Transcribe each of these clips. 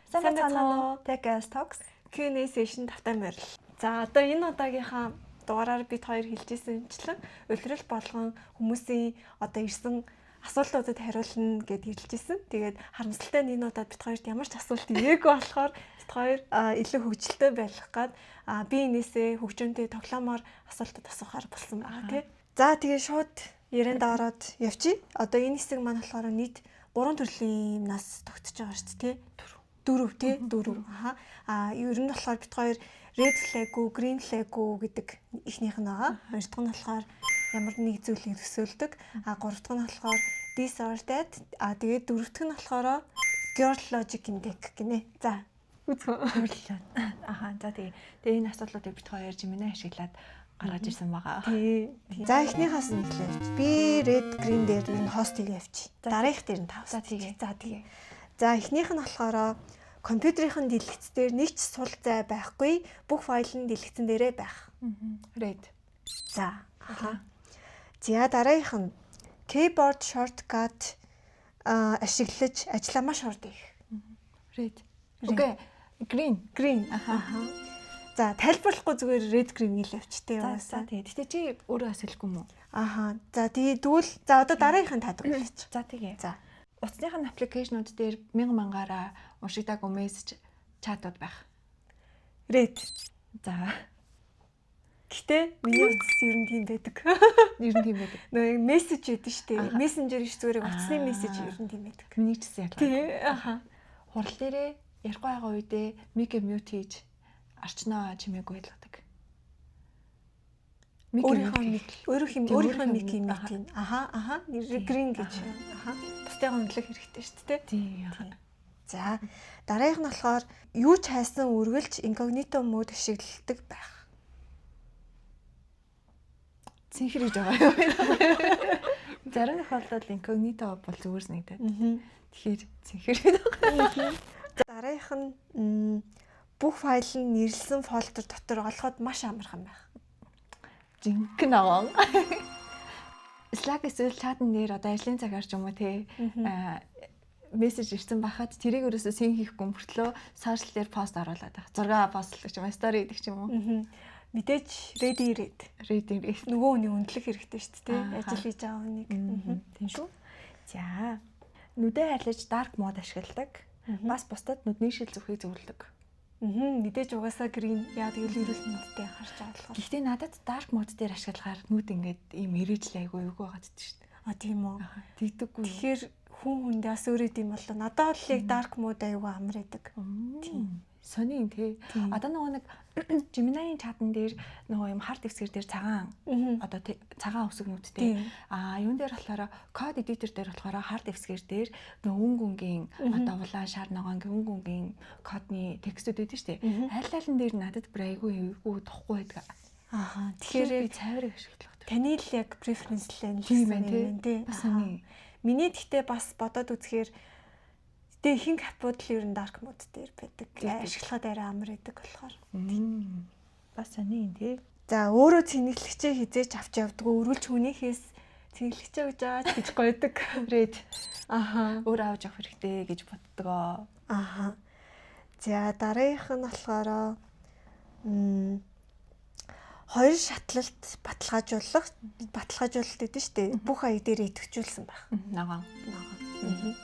Сайн байцгаана уу? Tech Girls Talks Q&A session тавтай морил. За, одоо энэ удаагийнхаа дугаараар бид хоёр хэлжсэнчлэн улирал болгон хүмүүсийн одоо ирсэн асуултуудад хариулна гэд хэлжсэн. Тэгээд харамсалтай нь энэ удаад бид хоёрт ямар ч асуулт ирээгүй болохоор бид хоёр илүү хөгжилтэй байх гад би энээсээ хөгжөөнтэй тоглоомоор асуултад асуухаар болсон байгаа, тий. За, тэгээд шууд ярианд ороод явчих. Одоо энэ хэсэг маань болохоор нийт 3 төрлийн юмнаас тогтож байгаа шүү дээ, тий. Дөрөв, тий, дөрөв. Аха. Ер нь болохоор бид хоёр red flag үү, green flag үү гэдэг эхнийх нь байгаа. Хоёр дахь нь болохоор ямар нэг зүйлийг төсөөлдөг. Гурав дахь нь болохоор this or that. Тэгээд дөрөв дэх нь болохоор girl logic index гинэ. За, үзгөө. Хөрлөө. Аха, за, тэгээ. Тэгээ энэ асуултуудыг бид хоёр Gemini ашиглаад гаргаж ирсэн байгаа. Тий. За, эхнийхээс нь эхлэв. Би red, green дээр ер нь host хийгээ явчих. Дараагийнх дээр нь тав. За, тэгээ. За, тэгээ. За, эхнийх нь болохоор компьютерийн дэлгэц дээр нэг ч сул зай байхгүй, бүх файл нь дэлгэцэн дээрээ байх. Red. За. Аха. За, дараагийнх нь keyboard shortcut ашиглаж ажлаа маш хурд хийх. Red. Okay. Green. Green. Аха. За, тайлбарлахгүй зүгээр red, green гэл явчтэй За, угаасаа. тэгээ. Гэтэ чи өөрөө асуулгүй юм уу? Аха. За, тэгээ тэгвэл за, одоо дараагийнх нь таадаг болчих. За, тэгээ. За. Утасных нь application ууд дээр мянга мангаараа уншигдаагүй мессеж, чатууд байх. Red. За. Гэтэ миний утас ер нь тийм байдаг. Ер нь тийм байдаг. Нөгөө мессеж өгдөн штэ. Мессенжер иш зүгээр утасны мессеж ер нь тийм байдаг. Миний ч гэсэн ялгаа. Тий. Аха. Хурал дээрээ ярихгүй байгаа үедээ mic mute хийж арчнаа чимээгүй байлгадаг. Mic Өөрийнхөө mic, өөрийнх юм, Тийм, өөрийнхөө өөрийнхөө mic mic, mute юм. Аха. Нэр green гэж. Аха. Бусдыгаа үнэлэх хэрэгтэй шүү дээ. Тийм. За, дараагийнх нь болохоор юу ч хайсан үргэлж incognito mode ашигладаг байх. Цэнхэр гэж байгаа юм байна. Зарим тохиолдолд incognito бол зүгээр санагдаад. Тэгэхээр цэнхэр гэдэг байгаа. Дараагийнх нь бүх файл нь нэрлсэн folder дотор олоход маш амархан байх. Жинхэнэ ногоон. Slack эсвэл чатан дээр одоо ажлын цагаар ч юм уу, те, мессеж ирсэн байхад тэрийг ерөөсөө seen хийхгүй мөртлөө social дээр пост оруулаад байх. Зураг постлох ч юм уу, story хийдэг ч юм уу. Мэдээж ready red. Ready red. Нөгөө хүний үнэлэх хэрэгтэй шүү дээ. Ажил хийж байгаа хүнийг. Тийм шүү. За. Нүдээ арилж dark mode ашигладаг. Бас бусдад нүдний шил зүүхийг зөвлөдөг. Мэдээж угаасаа green, яа гэвэл эрүүл мэндтэй анхаарч байгаа болохоор. Гэхдээ надад dark mode дээр ашиглахаар нүд ингээд ийм эрээжл айгүй эвгүй байгаад шүү дээ. А, тийм үү. Тэгдэггүй. Тэгэхээр хүн хүндээ бас өөр юм болоо. Надад бол яг dark mode аюу амар байдаг. Тийм. Сони тий. Одоо нөгөө нэг Gemini-ийн чатан дээр нөгөө юм хар дэвсгэр дээр цагаан одоо цагаан үсгнүүдтэй. Юун дээр болохоор, code editor дээр болохоор хар дэвсгэр дээр нөгөө өнгө өнгийн, одоо улаан, шар, ногоон гэх өнгө өнгийн кодны текстүүд өгдөн шүү дээ. Аль алин дээр надад бүр айгүй эвгүй, тухгүй байдаг. Тэгэхээр би цайврыг ашиглах. Таны л яг preference л энэ Тийм байна, тий. тий. Бас сони. Миний гэхдээ бас бодоод үзэхээр тэгээ ихэнх app ууд л ер нь dark mode дээр байдаг. Ашиглахад арай амар байдаг болохоор. Бас сони тий. За, өөрөө цэнэглэгчээ хэзээ ч авч явдггүй, өргөлж хүнийхээс цэнэглэгчээ өгж аваач гэж гойдог. Red. Аха. Өөр авч явах хэрэгтэй гэж боддгоо. Аха. За, дараагийнх нь болохоор хоёр шатлалт баталгаажуулалт гэдэг нь шүү дээ. Бүх аяг дээр идэвхжүүлсэн байх. Ногоон. Ногоон.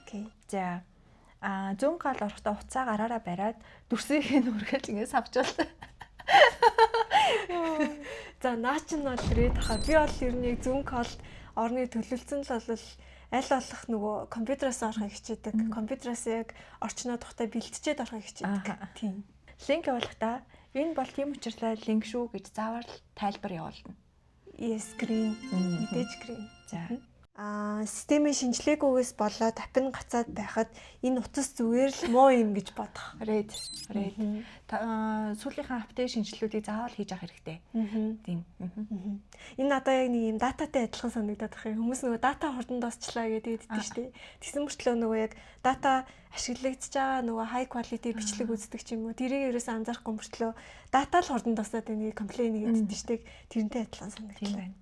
Okay. За, зүүн гал орохдоо утсаа гараараа бариад дүрсийг нь үргэлж ингэ савчвал. За, наа чин бол red хаа. Би бол ер нь яг зүүн call орны төлөвлөсөн л бол аль болох нөгөө компьютероос орохыг хичээдэг. Компьютероос яг орчноо тухтай бэлтжээд орохыг хичээдэг. Тийм. Линк явуулахдаа энэ бол тийм учирлаа линк шүү гэж заавал тайлбар явуулна. Yes, green. Мэдээж green. За. Системийн шинжилээгүйгээс болоод app нь гацаад байхад энэ утас зүгээр л муу юм гэж бодох. Red. Red. Сүүлийнхээ update шинжилгүүдийг заавал хийж авах хэрэгтэй. Тийм. Энэ надаа яг нэг юм data тай адилхан санагдаад байх юм. Хүмүүс нөгөө data хурдан дуусчлаа гэдэг өгдөө шүү дээ. Тэгсэн мөртлөө нөгөө яг data ашиглагдчихж байгаа нөгөө high quality бичлэг үздэг ч юм уу. Тэрийг ерөөсөө анзаарахгүй мөртлөө data л хурдан дуусаад энийг complain хийгээд шүү дээ. Тэрнтэй адилхан Тийм санагдлаа. байна.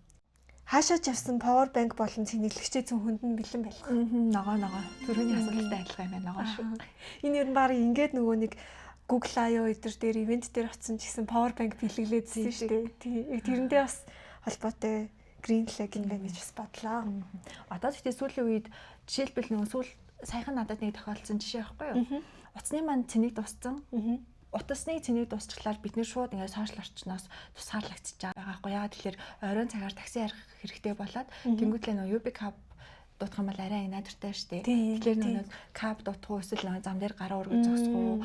Хаашаа ч явсан power bank болон цэнэглэгчээ цүнхэнд нь бэлэн байлгах. Ногоо ногоо. Төрөний асуудалтай адилхан юм байна ногоо шүү. Энэ ер нь баг ингээд нөгөө нэг Google I/O эдэр дээр ивент дээр очсон ч гэсэн power bank бэлэглээдсэн шүү дээ. Тийм. Тэрэндээ бас холбоотой green flag юм байна гэж бас бодлоо. Одоо гэхдээ сүүлийн үед жишээлбэл нөгөө сүүл саяхан надад нэг тохиолдсон жишээ байхгүй юу? Утасны маань цэнийг дууссан. Утасны цэнийг дуусчлаар бид нэр шууд ингээд сошиал орчноос тусгаарлагдчихж байгаа байхгүй яа. Тэгэхээр оройн цагаар такси ярих хэрэгтэй болоод тэнгуүтлээ нөгөө UB Cab дуудах юм бол арай найдвартай шүү дээ. Тэгэхээр нөгөө cab дуудах уу эсвэл нөгөө зам дээр гараа өргөж зогсох уу,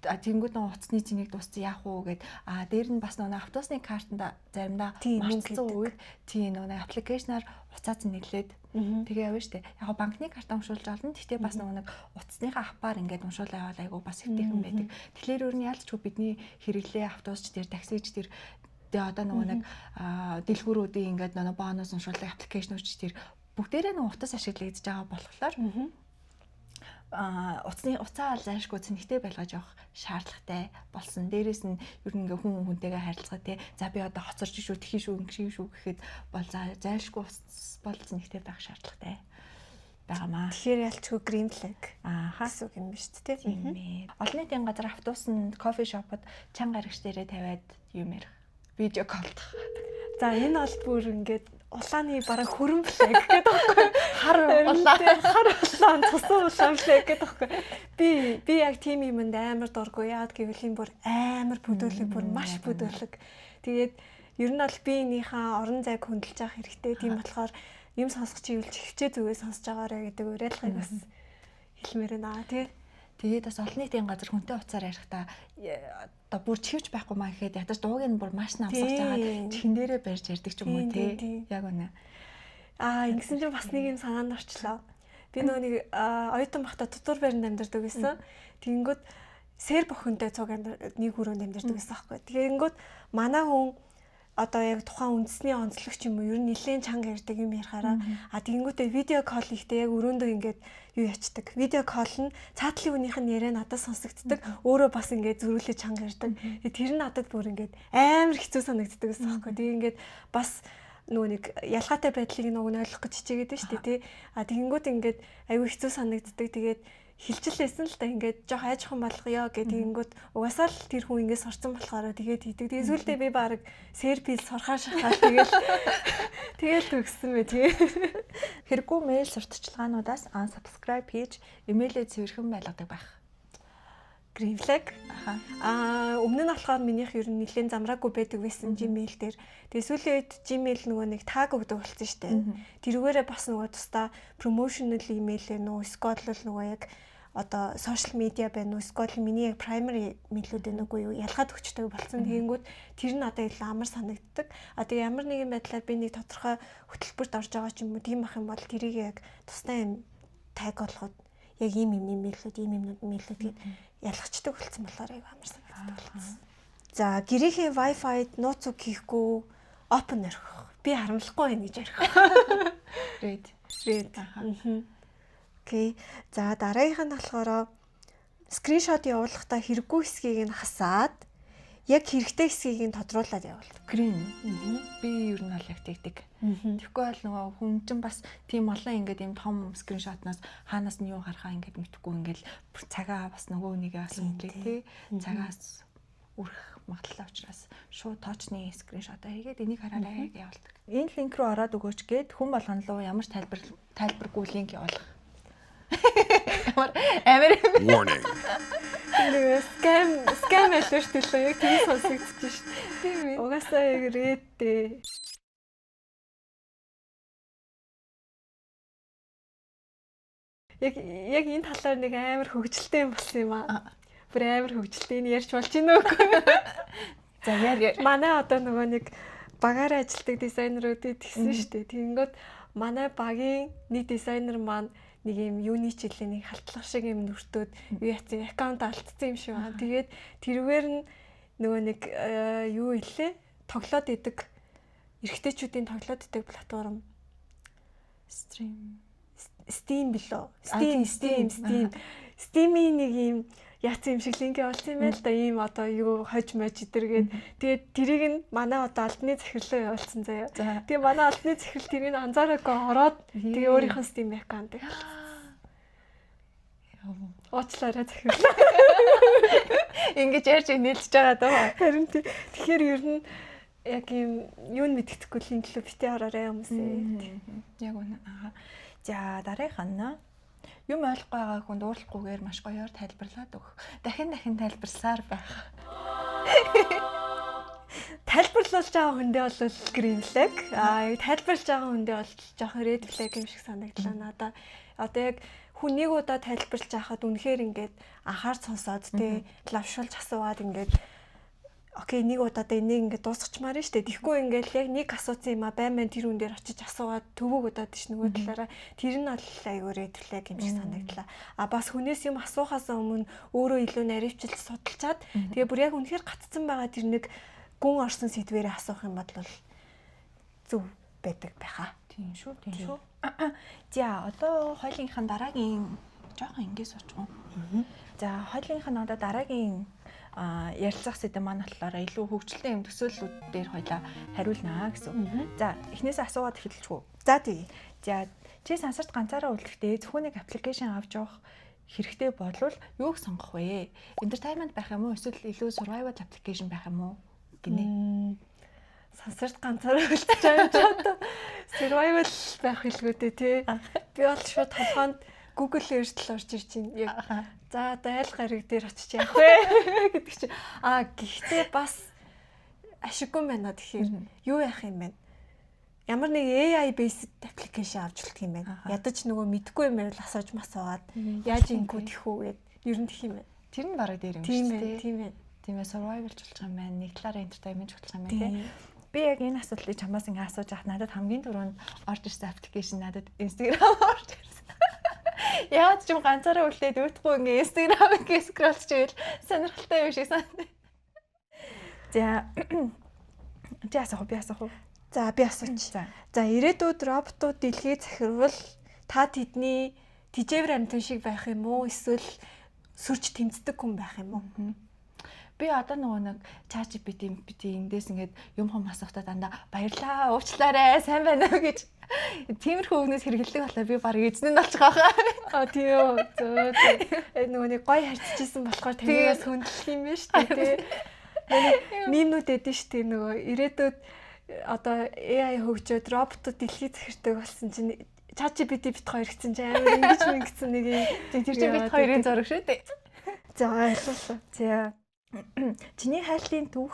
тэнгууд нөгөө утасны цэнийг дууссан яах уу гэд, а дээр нь бас нөгөө автобусны картанд заримдаа мартсан үед тийм нөгөө аппликейшнаар уцаа цэнэглээд тэгээ явна штэ. Яг банкны карта уншуулж олно. Гэхдээ бас нөгөө нэг утасныхаа аппаар ингээд уншуулаа явал айгу бас хэвтэйхэн байдаг. Тэгэхээр өөр нь ялцчгүй бидний хэрэглээ автобусч дээр, таксич дээр, тэгээ одоо нөгөө нэг дэлгүүрүүдийн ингээд нөгөө бонус уншуулдаг аппликейшнүүд ч тэр бүгдээрээ нөгөө утас ашиглагдж байгаа болохоор утасны уцаа зайлшгүй цэнэгтэй байлгаж явах шаардлагатай болсон. Дээрээс нь ер нь ингээ хүн хүнтэйгээ харилцаа те. За би одоо хоцорч шүү, тхий шүү, ингэшин шүү гэхэд бол зайлшгүй бол цэнэгтэй байх шаардлагатай байгаамаа. Тэгэхээр ялчгүй green flag ааха гэсэн үг юм биш үү те. Тийм ээ. Олон нийтийн газар автобусанд, кофе шопод чанга гарагч дээрээ тавиад юм ярих. Видео колдох. За энэ бол бүр ингээд улааны бараг хөрөн flag гэдэг байхгүй. Хар улаан, хар улаан, цусан улаан flag гэдэг байхгүй. Би яг тийм юмд амар дургүй. Яагаад гэвэл юм бүр амар бүдүүлэг, бүр маш бүдүүлэг. Тэгээд ер нь бол би энийхээ орон зайг хөндлөж явах хэрэгтэй. Тийм болохоор юм сонсох чивэл чихвчээ зүгээ сонсож байгаарэ гэдэг уриалгыг бас хэлмээр байна тий. Тэгээд бас олон нийтийн газар хүнтэй уцаар ярихдаа одоо бүр чихвч байхгүй маа гэхэд ядаж дууг нь бүр маш намсгаж жагаад чихэн дээрээ барьж ярьдаг ч юм уу тий. Яг үнэ. Аа ингэсэн чинь бас нэг юм санаанд орчлоо. Би нөгөө нэг оюутан байхдаа тутуур байранд амьдардаг байсан. Тэгэнгүүт сэр бохонтой цуг нэг өрөөнд амьдардаг байсан байхгүй. Тэгэнгүүт манай хүн одоо яг тухайн үндэсний онцлог ч юм уу ер нь нэлээд чанга ярьдаг юм ярихаараа а тэгэнгүүтээ видео кол хийхдээ яг өрөөндөө ингээд юу ячдаг. Видео кол нь цаатлын хүнийх нь яриа надад сонсогддог. Өөрөө бас ингээд зөрүүлээ чанга ярьдаг. Тэр нь надад бүр ингээд амар хэцүү санагддаг гэсэн аахгүй. Тэгээ ингээд бас нөгөө нэг ялгаатай байдлыг нөгөө нь ойлгох гэж хичээгээд байна шүү дээ тий. А тэгэнгүүт ингээд аюу хэцүү санагддаг. Тэгээд хилчилээсэн л та ингээд жоох айжхан болгоё гэх тэгэнгүүт угаасаа л тэр хүн ингээд сурцсан болохоор тэгээд хийдэг. Тэгээд сүүлдээ би баг серпил сурхаа шахаад тэгэл төгссөн бай тий. Хэрэггүй мэйл сурталчилгаануудаас unsubscribe хийж имэйлээ цэвэрхэн байлгадаг байх. Green flag. Аа өмнө нь болохоор минийх ер нь нэлээд замраагүй байдаг байсан Gmail дээр. Тэгээ сүүлийн үед Gmail нөгөө нэг таг өгдөг болсон шүү дээ. Тэрүүгээрээ бас нөгөө тусдаа promotional email ээ нөө эсвэл нөгөө яг одоо social media байна уу эсвэл миний яг primary мэйлүүд байна уугүй юу ялгаад өгчдөг болсон. Тэгэнгүүт тэр нь одоо илүү амар санагддаг. А тэгээ ямар нэгэн байдлаар би нэг тодорхой хөтөлбөрт орж байгаа ч юм уу тийм ах юм бол тэрийг яг тусдаа юм таг болгоод яг ийм юм мэйлүүд ийм юмнууд мэйлүүд гээд ялгачдаг болсон болохоор аяг амар санагддаг болсон. За гэрийнхээ Wi-Fi-д нууц үг хийхгүй open орхих. Би харамлахгүй байна гэж орхих. Red. Red. Окей. За дараагийнх нь болохоор скриншот явуулахдаа хэрэггүй хэсгийг нь хасаад яг хэрэгтэй хэсгийг нь тодруулаад явуулдаг. Green. Би ер нь бол яг тэгдэг. Тэгэхгүй бол нөгөө хүн чинь бас тийм олон ингээд юм том скриншотноос хаанаас нь юу гарахаа ингээд мэдэхгүй ингээд бүр цагаа бас нөгөө нэгээ бас үнэлээ тий. Цагаас үрэх магадлалтай учраас шууд тоочны скриншотоо хийгээд энийг хараарай гэж явуулдаг. Энэ линк рүү ороод өгөөч гээд хүн болгон руу ямар ч тайлбаргүй линк явуулах. Ямар амар Warning. Нэг scam alert төлөө яг тийм сонсогдож шít. Тийм ээ. Угаасаа яг red дээ. Яг энэ талаар нэг амар хөгжилтэй юм болсон юм аа. Бүр амар хөгжилтэй энэ ярьж болж гинэ үгүй. За яар. Манай одоо нөгөө нэг багаараа ажилладаг дизайнеруудыг тэгсэн шүү дээ. Тэгэнгүүт манай багийн нэг дизайнер маань нэг юм юуны чиглэлийн нэг халтлах шиг юм нүртөөд юу яцсан аккаунт алдсан юм шиг байна. Тэгээд тэрүүгээр нь нөгөө нэг юу илээ тоглоод идэг эрэгтэйчүүдийн тоглоод идэг платформ Stream Steam билүү? Steam. Steam-ийн нэг юм яатсан юм шиг линк явуулсан юм байл л да, ийм одоо юу хож мож идэргээд. Тэгээд тэрийг нь манай одоо албаны захирлаа явуулсан заяа. Тэгээ манай албаны захирал тэрийг анзаараагүй ороод тэгээ өөрийнх нь Steam аккаунтыг уучлаарай захирлаа. Ингэж ярьж нээлтж байгаа даа. Харин тэгэхээр ер нь яг юм юу н мэддэхгүй линк лөө битээ ороорой хүмүүсээ. Яг үнэ. Аа. За, дараагийнх нь юм ойлгохгүй байгаа хүнд уурлахгүйгээр маш гоёор тайлбарлаад өгөх. Дахин дахин тайлбарласаар байх. Тайлбарлуулж байгаа хүндээ бол green flag. Аа, яг тайлбарлаж байгаа хүндээ бол жоохон red flag юм шиг санагдлаа надаа. Одоо яг хүн нэг удаа тайлбарлаж байхад үнэхээр ингээд анхаар сонсоод те лавшуулж асуугаад, ингээд okay, нэг удаадаа энийг ингээд дуусгачмаар нь штэ. Тэгэхгүй ингээд яг нэг асуусан юм а байн байн тэр хүн дээр очиж асуугаад төвөг удаад ш нөгөө талаараа тэр нь бол айгүй red flag юм шиг санагдлаа. А бас хүнээс юм асуухаас өмнө өөрөө илүү наривчилж судалчаад, тэгээ бүр яг үнэхээр гатцсан байгаа тэр нэг гүн орсон сэдвэрээ асуух юм бол зөв байдаг байхаа. Тийм шүү, тийм шүү. За, одоо хоёулынх нь дараагийн жоохон ингэ суучих. За, хоёулынх нь одоо дараагийн ярилцах сэдэв маань болохоор илүү хөгжилтэй юм төсөөллүүд дээр хоёлаа хариулнаа гэсэн. За, эхнээсээ асуугаад эхэлчихв. За, тий. За, чи сансарт ганцаараа үлдэхдээ зөвхөн нэг application авч явах хэрэгтэй болвол юуг сонгох вэ? Entertainment байх юм уу, эсвэл илүү survival application байх юм уу гинэ? Сансарт ганцаараа үлдэж байгаа юм чи одоо survival байх хэлгүү дээ, тий. Би бол шууд толгоонд Google Earth л орж ирж байна. Яг за, одоо айл гариг дээр очиж явах вэ гэдэг чи. А гэхдээ бас ашиггүй юм байна. Тэгэхээр юу яах юм бэ? Ямар нэг AI based application авч үлдэх юм байна. Ядаж нөгөө мэдгүй юм байвал асууж масуугаад яаж ингэв тэхүү гэд ер нь тэх юм байна. Тэр нь бараг дээр юм шүү дээ. Тийм ээ. Тийм ээ, survival ч болох юм байна. Нэг талаараа entertainment ч болох юм байна, тийм. Би яг энэ асуудлыг чамаас ингэ асууж байхад надад хамгийн түрүүнд орж ирсэн application надад Instagram орж ирсэн. Яагаад ч юм ганцаараа үлдээд өөдхгүй ингээ Instagram ингээ scroll чивэл сонирхолтой юм шиг санагдав. За, чи асуух уу, би асуух уу? За, би асууч. За, ирээдүйд роботууд дэлхийг захирвал та тэдний тэжээвэр амьтан шиг байх юм уу, эсвэл сөрж тэмцдэг хүн байх юм уу? Би одоо нөгөө нэг ChatGPT GPT эндээс ингээд юм хом асуухтаа дандаа "Баярлаа, уучлаарай, сайн байна уу" гэж тиймэрхүү үгнээс хэрэглэдэг болохоор би баг эзэн нь болчих واخа. А, тийм үү. Зөө зөө. Нөгөө нэг гой харьцажсэн болохоор таныг бас хүндлэх юм байна шүү дээ, тий. Meme нүүд эдэн шүү дээ, нөгөө ирээдүйд одоо AI хөгжөөд роботууд дэлхийг захирдаг болсон чинь ChatGPT бит хоёр гэсэн чинь амар ингэж мэнгдсэн нэг юм. Тэр чинь бит хоёрын зураг шүү дээ. За, ойлголоо. За. Чиний хайлтын түүх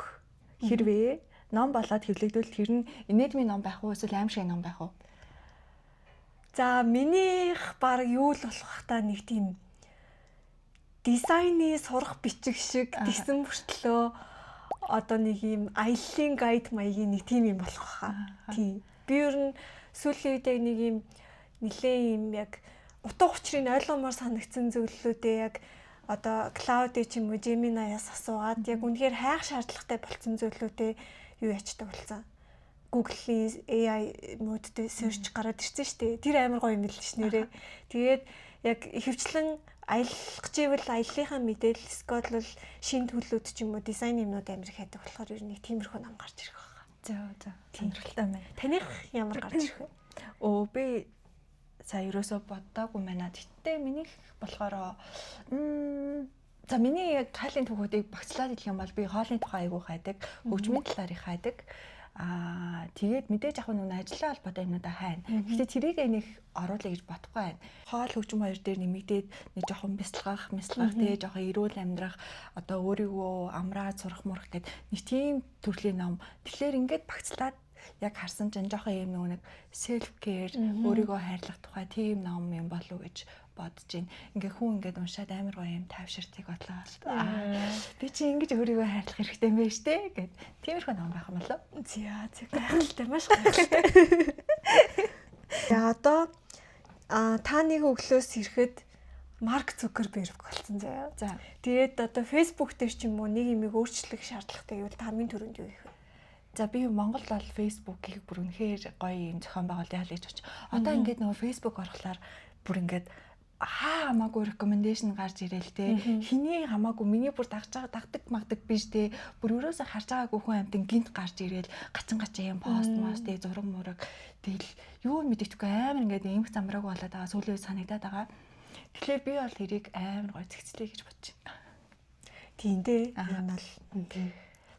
хэрвээ ном болоод хэвлэгдвэл тэр нь инээдмийн ном байх уу, эсвэл аимшиг ном байх уу? За, минийх баг юу л болох та, нэг тийм дизайны сурах бичиг шиг тэгсэн мөртлөө одоо нэг юм аяллаа guide маягийн нэг тийм юм болох хаа. Тийм. Би ер нь сүүлийн үед яг нэг юм нэлээ юм яг утга учирыг ойлгомоор санагдсан зүйлүүдээ яг одоо Claude ч юм уу, Gemini-аас асуугаад яг үнэхээр хайх шаардлагатай болцсон зүйлүүдээ юу ячдаг болсон. Google-ийн AI mode дээр search гараад ирсэн шүү дээ. Тэр амар гоё юм бил ш нэрээ. Тэгээд яг ихэвчлэн аялах гэж ивэл аяллахын мэдээлэл эсвэл бол шин төлөвлөд ч юм уу, дизайн юмнууд амар их хайдаг болохоор ер нь нэг тиймэрхүү ном гарч ирэх байна. За. Сонирхолтой байна. Таных ямар гарч ирэх вэ? Өө, би сая ерөөсөө боддоогүй байна. Тэгтээ минийх болохоор за, миний яг хайлын түүхүүдийг багцлаад хэлэх юм бол би хоолны тухай айгуу хайдаг, хөгжмийн талаар их хайдаг. Аа, тэгээд мэдээж яг нүн ажлын холбоотой юмнуудаа хайна. Гэхдээ тэрийг нэг оруулъя гэж бодохгүй байна. Хоол, хөгжим хоёр дээр нэмэгдээд нэг жоохон бясалгах, мясалгах, тэгээ жоохон эрүүл амьдрах, одоо өөрийгөө амраад сурах мурах гэд нэг тийм төрлийн ном. Тэгэхээр ингээд багцлаад яг харсан чинь жоохон юм нөгөө нэг self care, өөрийгөө хайрлах тухай тийм ном юм болов уу гэж бодож байна. Ингээ хүн ингээд уншаад амар гоё юм тайвширтыг бодлоо. Би чи ингэж өөрийгөө хайрлах хэрэгтэй юм байна штэ гэд тиймэрхүү ном байх юм болов. За, гайхалтай, маш гайхалтай. За, одоо та нэг өглөөс ирэхэд Марк Цукерберг болсон заяа. Тэгээд одоо Facebook дээр ч юм уу нэг юмыг өөрчлөх шаардлагатай гэвэл та хамгийн түрүүнд юу хийх вэ? За, би Монголд бол Facebook-ийг бүр үнэхээр гоё юм зохион байгуулалт яа л гэж очив. Одоо ингээд нөгөө Facebook орохлоор бүр ингээд хаа хамаагүй recommendation гарч ирээл те. Хиний хамаагүй миний бүр дагж байгаа дагдаг магдаг биш те. Бүр өрөөсө харж байгаагүй хүн амтан гинт гарч ирээл гачин гачин юм пост мост те, зураг мураг тэгэл юу мэддэхгүй амар ингээд эмх замраг болоод байгаа сүүлийн үед санагдаад байгаа. Тэгэхээр би бол тэрийг амар гой зэгцлээ гэж бодож байна. Тийм дээ. Ер нь бол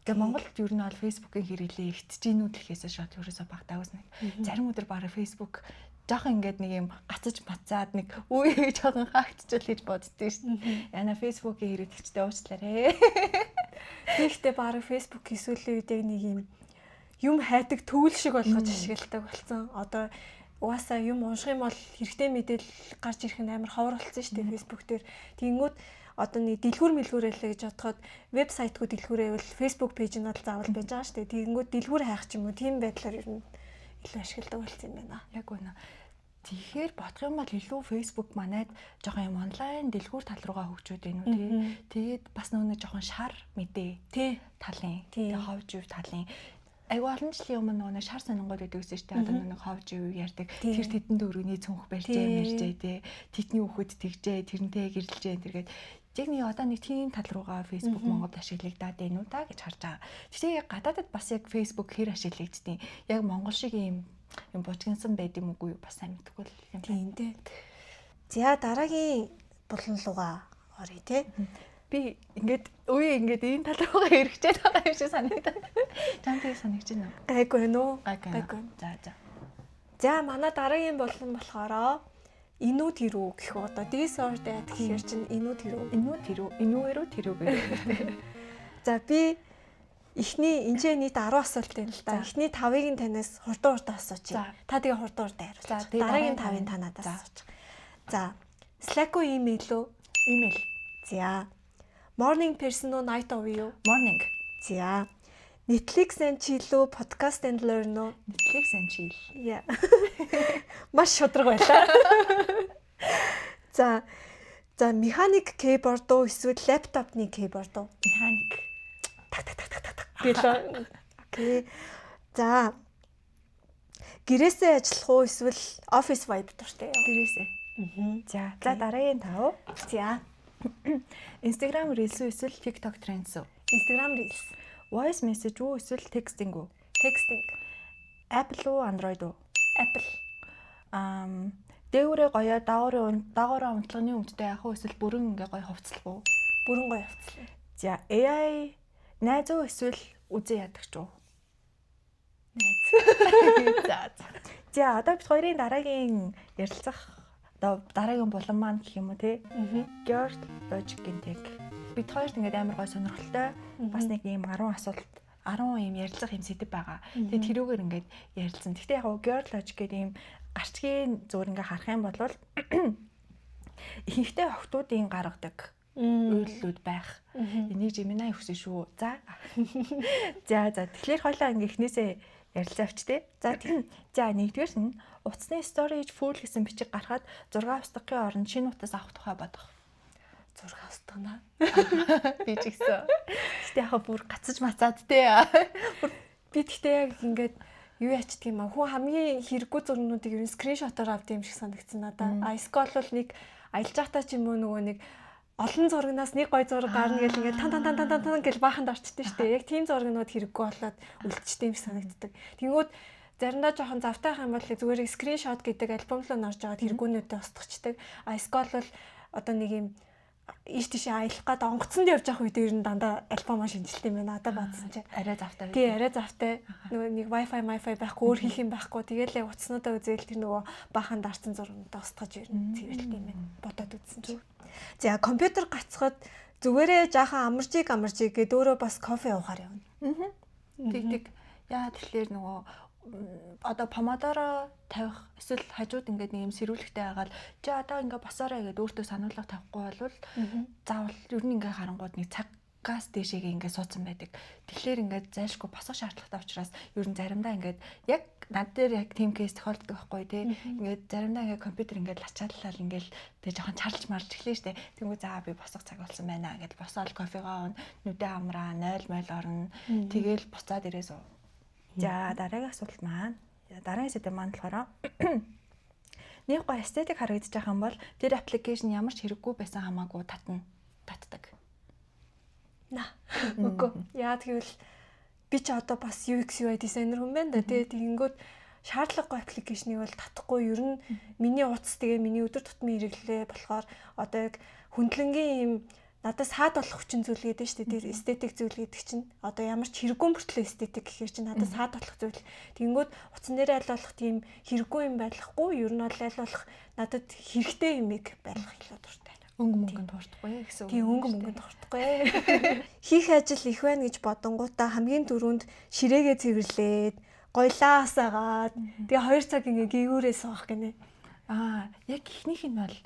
Тэгээ Монголд ер нь бол Facebook-ийн хэрэглээ ихтж гинүү дэлхээс шот ерөөсөө багтаагүй санагд. Зарим өдөр бараг Facebook жоохон ингээд нэг юм гацаж мацаад нэг үе жоохон хаагдчихвал гэж боддөө шин. Яна Facebook-ийн хэрэглэгчтэй уучлаарай. Тэгэхдээ бараг Facebook сүүлийн үед яг нэг юм юм хайдаг төвл шиг болгож ашигладаг болсон. Одоо угаасаа юм унших юм бол хэрэгтэй мэдээлэл гарч ирэх нь амар ховор болсон шүү дээ Facebook дээр. Тэгэнгүүт одоо нэг дэлгүүр мэлгүүрэлээ гэж бодоход вебсайтгүй дэлгүүрээвэл Facebook пэйж нь бол заавал байж байгаа шүү дээ. Тэгэнгүүт дэлгүүр хайх ч юм уу тийм байдлаар ер нь илүү ашигладаг болсон юм байна. Яг үнэ. Тэгэхээр бодох юм бол илүү Facebook манайд жоохон юм онлайн дэлгүүр тал руугаа хөгжөөд байна уу тий. Тэгээд бас нөгөө жоохон шар мэдээ тий талын тий ховж ив талын айгу олон жилийн өмнө нөгөө шар сонингууд байдаг гэсэн шүү дээ. Одоо нөгөө ховж ив ярьдаг. Тэр тэдэн дөрөвний цүнх барьжээ мэржээ тий. Тэдний хүүхэд тэгжээ тэрнтэй гэрэлжээ тэргээд яг нэг одоо нэг тийм тал руугаа Facebook Монголд ашиглагдаад байна уу та гэж харж байгаа. Тэгтээ яг гадаадад бас яг Facebook хэр ашиглагддیں۔ Яг Монгол шиг юм юм бужигнсан байд юм уугүй бас сайн мэдэхгүй л юм. Тийм дээ. За дараагийн булан лугаа оръё те. Би ингээд үе ингээд энэ тал руугаа эргэжээд байгаа юм шиг санагдаад. Чам тийг санагч байна уу? Гайгүй нүү. Гайгүй. За за. За манай дараагийн булан болохоор инүү тэрүү гэх үү одоо this or that гэхээр чинь инүү тэрүү. Инүү тэрүү, инүүэрүү тэрүү гэх. За би эхний энэ нийт 10 асуулт юм л та. Эхний 5-ыг нь танаас хурдан хурдан асуучих. Та тэгээ хурдан хурдан хариулчих. Дараагийн 5-ыг та надаас асуучих. За, Slack уу email үү? Email. За. Morning person уу night owl юу? Morning. За. Netflix and chill үү, podcast and learn үү? Netflix and chill. Яа. Маш шудраг байлаа. За. За, механик keyboard уу эсвэл лаптопны keyboard уу? Механик. Так так так так так гэлээ. Окей. За. Гэрээсээ ажиллах уу эсвэл office vibe дуртай юу? Гэрээсээ. За. За дараагийн 5. За. Instagram Reels үү эсвэл TikTok Trends үү? Instagram Reels. Voice message үү эсвэл texting үү? Texting. Apple уу Android уу? Apple. Дээврээ гоёо даагаараа унтлагын өмдтэй яах вэ эсвэл бүрэн ингээ гоё хувцлах уу? Бүрэн гоё хувцлах. За AI найз уу эсвэл үзэн ядагч уу? Найз. За. За одоо бид хоёрын дараагийн ярилцах одоо дараагийн булан маань гэх юм уу те? Girl Logic гэнтэг. Бид хоёрт ингээд амар гоё сонирхолтой бас нэг ийм 10 асуулт 10 ийм ярилцах юм сэдэв байгаа. Тэгээд тэрүүгээр ингээд ярилцсан. Гэхдээ яг Girl Logic гэдэг ийм гарчгийн зүгээр ингээ харах юм бол ихэнхдээ охтуудын гаргадаг үйлдэлүүд байх. Энийг Gemini өгсөн шүү. За. За за. Тэгэхээр хойлоо ингээ эхнээсээ ярилцаа авч тээ. За тийм. За нэгдүгээр нь утасны storage full гэсэн бичиг гарахад 6 устгахын оронд шинэ утас авах тухай бодох. 6 устгана. Би ч гэсэн. Гэтэ яг бүр гацаж мацаад тээ. Би тэгтээ яг ингээд юу ячдаг юм аа. Хүн хамгийн хэрэггүй зургнуудыг ер нь скриншотоор авд юм шиг санагдсан надаа. А эсвэл бол нэг аялж байхдаа ч юм уу нөгөө нэг олон зурагнаас нэг гой зураг гарна гэл ингээд тан тан тан тан тан гэл бааханд орчдөө штэ. Яг тийм зурагнууд хэрэггүй болоод үлдчихдэг юм шиг санагддаг. Тэнгүүд заримдаа жоохон завтай юм бол зүгээр скриншот гэдэг альбом руу норж аваад хэрэггүүнүүдээ устгачдаг. А эсвэл бол одоо нэг юм ийш тийшээ аялах гад онгоцонд явж явах үед ер нь дандаа альбомоо шинжилт юм байна. Одоо бодсон чинь арай завтай. Тий, арай завтай. Нөгөө нэг Wi-Fi, Wi-Fi байхгүй, өөр хийх юм байхгүй. Тэгэл яг утаснуудаа үзээл тэр нөгөө баахан дарцсан зургуудаа устгаж ер нь цэвэрлэх юм байна. Бодоод үзсэн чинь. За компьютер гацхад зүгээрээ жаахан амарчиг амарчиг гээд өөрөө бас кофе уухаар явна. Тэг тэг. Яа тэгэхээр нөгөө одоо помодоро тавих эсвэл хажууд ингээд нэг юм сэрүүлэгтэй байгаад чи одоо ингээд босоорой гэдээ өөртөө сануулга тавихгүй бол заавал ер нь ингээд харангууд нэг цагаас дээшээгээ ингээд суудсан байдаг. Тэгэхээр ингээд зайлшгүй босох шаардлагатай учраас ер нь заримдаа ингээд яг над дээр яг тийм кейс тохиолддог байхгүй тий. Ингээд заримдаа ингээд компьютер ингээд лачааллал ингээд тэг жоохон чарлж марж эхлэв штэ. Тэнгүү заа би босох цаг болсон байна гэд босоол кофегоо нүдэ амраа 0 мойл орно. Тэгээл буцаад ирээ суу. За дараагийн асуулт маань. Дараагийн сэдэв маань болохоор Нэг гоё aesthetic харагдаж байгаа юм бол тэр application ямар ч хэрэггүй байсан хамаагүй татна. Татдаг. На. Үгүй. Яа гэвэл би ч одоо бас UX UI дизайнер хүн байна да. Тэгээ тэгэнгүүт шаардлагагүй application ыг бол татахгүй. Ер нь миний утас, тэгээ миний өдөр тутмын хэрэглээ болохоор одоо яг хөндлөнгийн юм надад саад болох хүчин зүйл гэдэг нь шүү дээ. Тэр aesthetic зүйл гэдэг чинь одоо ямар ч хэрэггүй мөртлөө aesthetic гэхээр чинь надад саад болох зүйл. Тэгэнгүүт утсан дээр аль болох тийм хэрэггүй юм байлгахгүй, ер нь бол аль болох надад хэрэгтэй юмыг байлгах илүү дуртай. Өнгө мөнгөнд дуурдахгүй гэсэн үг. Тийм, өнгө мөнгөнд дуурдахгүй. Хийх ажил их байна гэж бодонгуудаа хамгийн түрүүнд ширээгээ цэвэрлээд, гоёлаа асаагаад, тэгээ 2 цаг ингээ гийгүүрээ суух гинэ. Аа, яг ихнийх нь бол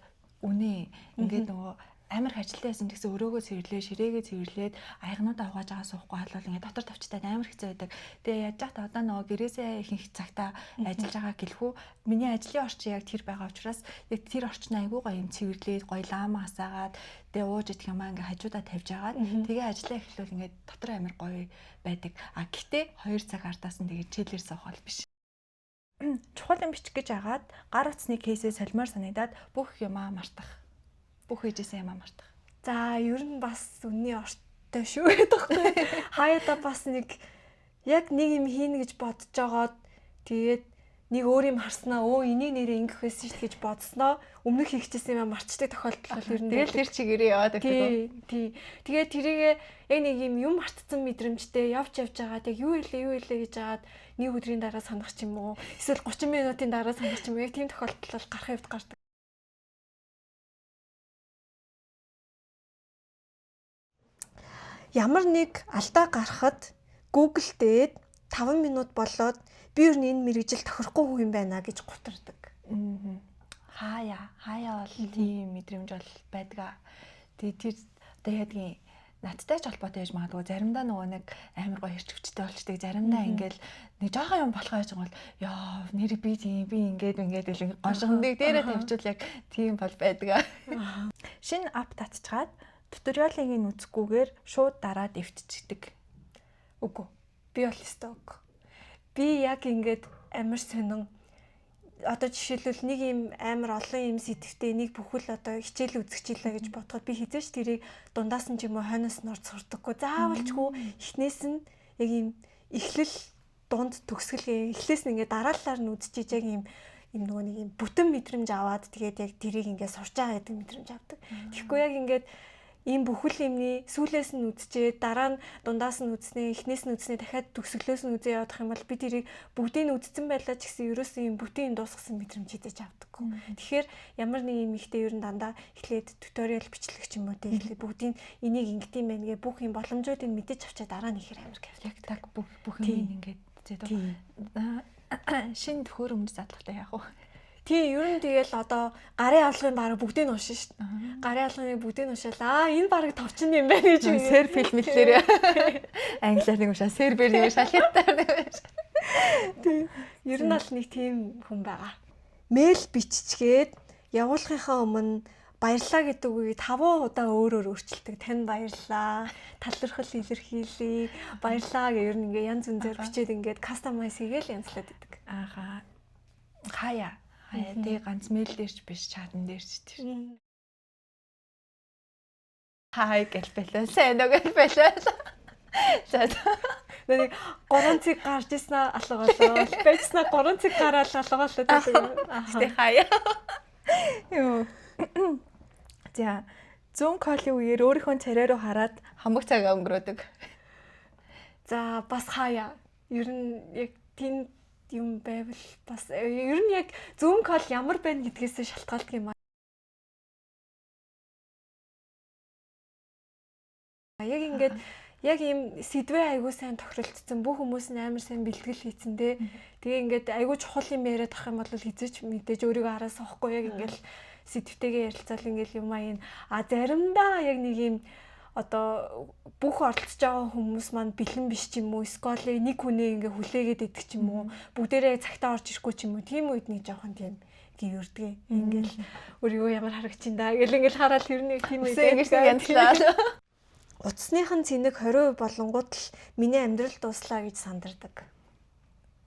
үнэ. Ингээд нөгөө амар их ажилтаа байсан гэсэн өрөөгөө цэвэрлээ, ширээгээ цэвэрлээд, аягнуудаа угааж байгаа суухгүй халуул ингээд дотор тавчтай амар хэцүү байдаг. Тэгээ яаж яхад одоо нөгөө гэрээсээ ихэнх цагтаа ажиллаж байгаа гэлхүү, миний ажлын орчин яг тэр байгаа учраас яг тэр орчин айгүй гоё юм цэвэрлээд, гоё лама асаагаад, тэгээ ууж идэх юмаа ингээд хажуудаа тавьж агаад, тэгээ ажиллаа эхлүүл ингээд дотор амар гоё байдаг. А гэтээ 2 цаг ардаас нь тэгээ chill ээр суух бол биш. Чухал юм бичих гэж агаад гар утасны case ээ солимоор санагдаад бүх юмаа мартах. Бүх хийжсэн юмаа мартах. За, ер нь бас үнний ортой шүү гэдэг байхгүй. Хаяада бас нэг яг нэг юм хийнэ гэж бодож жагаад, тэгээд нэг өөр юм харснаа, өө, энийг нэрээ ингэх байсан шүү гэж бодсноо өмнөх хийчихсэн юм марчдаг тохиолдол бол ер нь Тэгэл тэр чигээрээ яваад байдаг уу? Тий. Тэгээд тэрийгэ яг нэг юм юм мартсан мэдрэмжтэй явж явж байгаа. Яг юу илээ, юу илээ гэж жагаад нэг өдрийн дараа санах ч юм уу. Эсвэл 30 минутын дараа санах ч юм уу. Яг тийм тохиолдол бол гарах явд гардаг. Ямар нэг алдаа гарахад Google дээд 5 минут болоод би ер нь энэ мэргэжил тохирохгүй хүн юм байна гэж гутардаг. Хаяа, хаяа бол тийм мэдрэмж бол байдаг. Тэгээ тэр одоо яадгийн надтай ч холбоотой байж магадгүй. Заримдаа нөгөө нэг амар гоё хэрч хүчтэй болчдаг. Заримдаа ингээл нэг жоохон юм болох байж байгаа бол ёо, нэр би тийм, би ингээд ингээд гэл гоншгоныг дээрээ тавьчвал яг тийм бол байдаг. Шинэ app татчгаад tutorial ыг нь үзэхгүйгээр шууд дараад эвтчихдэг. Үгүй. Би бол ёстой үгүй. Би яг ингээд амар сонин, одоо жишээлбэл нэг юм амар олон юм сэдвтэй нэг бүхэл одоо хичээл үзчихлээ гэж бодоход би хэзээ ч тэрийг дундаас нь ч юм уу хойноос нь орж сурдаггүй. Заавалчгүй эхнээс нь яг юм эхлэл, дунд, төгсгөл, эхлээс нь ингээд дараалалаар нь үзчихэж, яг юм юм нөгөө нэг юм бүтэн мэдрэмж аваад, тэгээд яг тэрийг ингээд сурч байгаа гэдэг мэдрэмж авдаг. Тэгэхгүй яг ингээд ийм бүхэл юмны сүүлээс нь үзчихэд, дараа нь дундаас нь үзнэ, эхнээс нь үзнэ, дахиад төгсгөлөөс нь үзээ явах юм бол би тэрийг бүгдийг нь үзсэн байлаа ч гэсэн ерөөсөө юм бүтэн дуусгасан мэдрэмж хэзээ ч авдаггүй. Тэгэхээр ямар нэг юм ихтэй ер нь дандаа эхлээд tutorial бичлэг ч юм уу, тэ, эхлээд бүгдийг энийг ингэдэм байх гэ бүх юм боломжуудыг мэдэж авчаа дараа нь ихээр амар кайф. Яг так бүх бүх юм ингээд зээ. Шинэ төхөөрөмж задлахтай яах вэ? Тийм, ер нь тэгэл одоо гарын авлагын бараг бүгдийг нь уншина шүү дээ. Гарын авлагын бүгдийг нь уншаал, аа, энэ бараг товчин юм байна гэж серб хэлмэлээр англиар нэг уншаа, сербээр нэг уншаа, хятадаар нэг уншаа. Тийм. Ер нь бол нэг тийм хүн байгаа. Mail биччихээд явуулахынхаа өмнө баярлаа гэдэг үгийг 5 удаа өөрөөр өөрчилдөг. Тань баярлаа, талархал илэрхийлье, баярлаа гэх ер нь ингээ янз бүрээр бичээд ингээд customize хийгээл янзлаад идэг. Ааха. Хаяа. Хаяа, тэгээ ганц mail дээр ч биш, чатан дээр ч тэр. Хай гэл бэлээ. Сайн уу гэл бэлээ. За. Нэг 3 цэг гарч ирсэн алга болоо. Байцснаа 3 цэг гараал алга болоо. Гэтэ хаяа. Йоо. За, Zoom call-ийн үеэр өөрийнхөө царай руу хараад хамаг цагаа өнгөрөөдөг. За, бас хаяа. Ер нь яг тийм юм байвал бас ер нь яг Zoom call ямар байна гэдгээс шалтгаалдаг юм аа. Яг ингээд яг ийм сэдвээ айгуу сайн тохиролцсон, бүх хүмүүс нь амар сайн бэлтгэл хийцэн дээ. Тэгээ ингээд айгуу чухал юм яриад ах юм бол хэзээ ч мэдээж өөрийгөө хараа суухгүй, яг ингээд сэдвтэйгээ ярилцаал ингээд юм аа энэ. А заримдаа яг нэг юм одоо бүх оролцож байгаа хүмүүс маань бэлэн биш ч юм уу, эсвэл нэг хүнээ ингээ хүлээгээд идэх ч юм уу, бүгдээрээ цагтаа орж ирэхгүй ч юм уу, тийм үед нэг жоохон тийм гівэрдэг. Ингээл өөрийгөө ямар харагчин да гэл ингээл хараад тэр нэг тийм үед ингэж янзлаа. Утасных нь цэнэг 20% болонгууд л миний амьдрал дууслаа гэж сандардаг.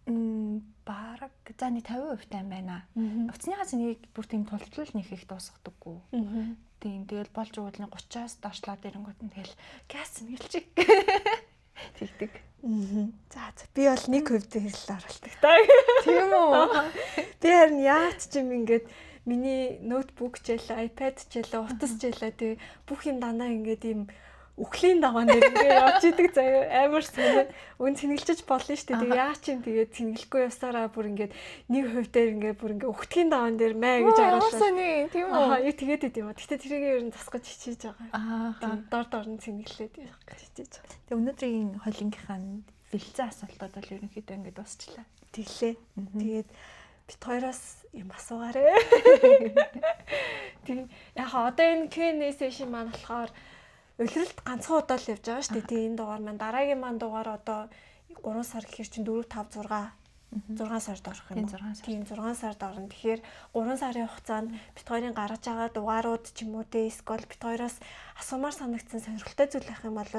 Бараг за нэг 50% тань байна. Утасныхаа цэнийг бүр тийм тултлал нэг их дуусгадаггүй. Тийм, тэгэл болж өгвөл нэг 30-аас доошлоод ирэнгүүт нь тэгэл газ цэнгэлчих. Тэгдэг. За за би бол 1% дээр л оролдог та. Тийм үү? Би харин яач ч юм ингээд миний ноутбук ч ялаа, iPad ч ялаа, утас ч ялаа тий бүх юм дандаа ингээд ийм үхлийн даваан дээр ингээ явж идэг заяа амар сонир үн цэнгэлжиж болно шүү дээ. Тэгээ яа ч юм тэгээд цэнгэлэхгүй явсараа бүр ингээд 1% дээр ингээ бүр ингээ үхтгийн даваан дээр мэ гэж харуулсан. Тийм үү? Аа, яг тэгээд идэв юм. Гэтэ тэрийг ер нь засгаж хичээж байгаа. Аа, дор дор нь цэнгэлээд явах гэж хичээж байгаа. Тэгээ өнөөдрийн холингийнхаа бэлцэн асуултууд бол ерөнхийдөө ингээ дуусчлаа. Тэглээ. Тэгээд бит хоёроос юм асуугаарэ. Тийм. Яг одоо энэ Q&A session маань болохоор улиралд ганцхан удаа л явж байгаа шүү дээ. Тийм, энэ дугаар маань дараагийн маань дугаар одоо 3 сар гэхэр чинь 4 5 6 6 сард орох юм уу? Тийм, 6 сард орно. Тэгэхээр 3 сарын хугацаанд бит хоёрын гаргаж байгаа дугаарууд ч юм уу те эсвэл бит хоёроос асуумаар санагдсан сонирхолтой зүйл авах юм бол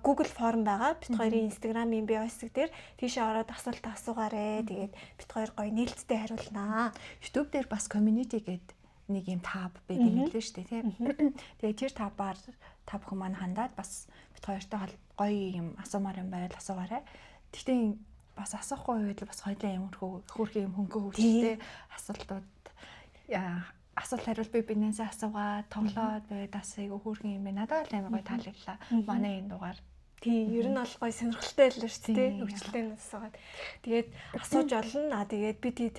Google form байгаа. Бит хоёрын Instagram-ийн bio хэсэг дээр тийшээ ороод асуулт асуугаарэ. Тэгээд бит хоёр гоё нээлттэй хариулнаа. YouTube дээр бас community гэдэг нэг юм tab байдаг юм лээ шүү дээ, тийм. Тэгээд тэр tab-аар та бүхэн маань хандаад бас бит хоёртой гоё юм асуумаар юм байвал асуугаарай. Гэхдээ бас асуухгүй байвал бас хоёлаа юм хөөрхөн юм хөнгө хөвчтэй асуултууд асуулт хариулт би бинээсээ асуугаа тоглоод байд бас айгу хөөрхөн юм байна. Надад л амар гоё таалагдлаа. Манай энэ дугаар. Тийм, ер нь бол гоё сонирхолтой байлаа шүү дээ. Хөгжилтэй нь асуугаад. Тэгээд асууж олно. Аа тэгээд бид хэд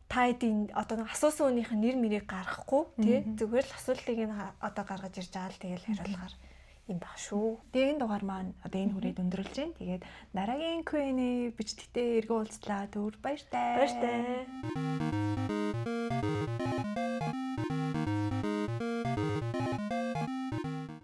та хэдийн одоо нэг асуусан хүнийх нь нэр мэрийг гаргахгүй тий зүгээр л асуултыг нь одоо гаргаж ирж байгаа л тэгэл хариулахаар юм баг шүү. Тэгээ энэ дугаар маань одоо энэ хүрээд өндөрлөж байна. Тэгээд дараагийн Q&A бичлэгтээ эргэн уулзлаа. Түр баяртай. Баяртай.